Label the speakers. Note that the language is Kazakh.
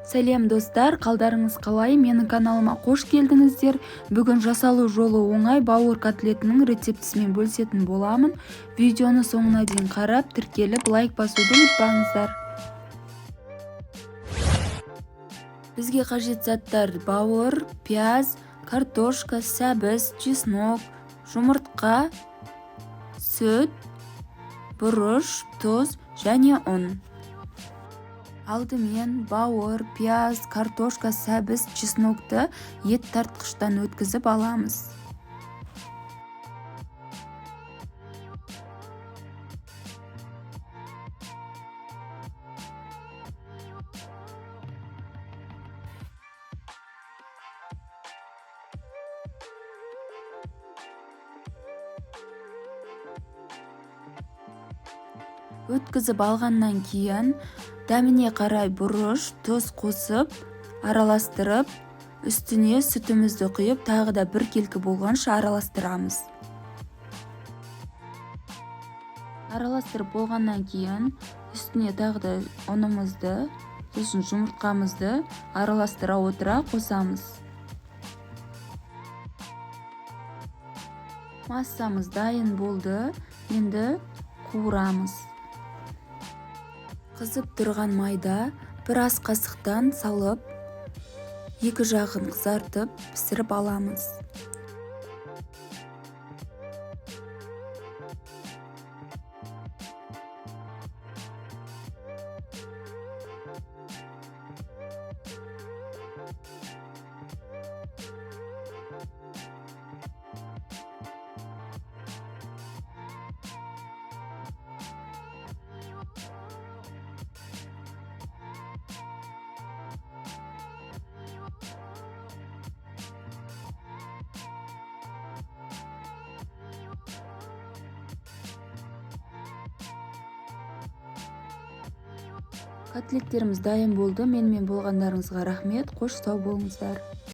Speaker 1: Сәлем, достар! Қалдарыңыз қалай? Менің каналыма қош келдіңіздер! Бүгін жасалу жолы оңай бауыр котлетінің рецептісімен бөлісетін боламын. Видеоны соңына дейін қарап, тіркеліп, лайк басуды ұмытпаңыздар. Бізге қажет заттар: бауыр, пияз, картошка, сәбіз, чеснок, жұмыртқа, сүт, бұрыш, тұз және ұн. Алдымен бауыр, пияз, картошка, сәбіз, чеснокты ет тартқыштан өткізіп аламыз. Өткізіп алғаннан кейін дәміне қарай бұрыш, тұз қосып, араластырып, үстіне сүтімізді құйып, тағы да біркелкі болғанша араластырамыз. Араластырып болғаннан кейін үстіне тағы да ұнымызды, сосын жұмыртқамызды араластыра отыра қосамыз. Массамыз дайын болды, енді қуырамыз. Қызып тұрған майда бір ас қасықтан салып, екі жағын қызартып, пісіріп аламыз. Котлеттеріміз дайын болды. Менімен болғандарыңызға рахмет. Қош, сау болыңыздар!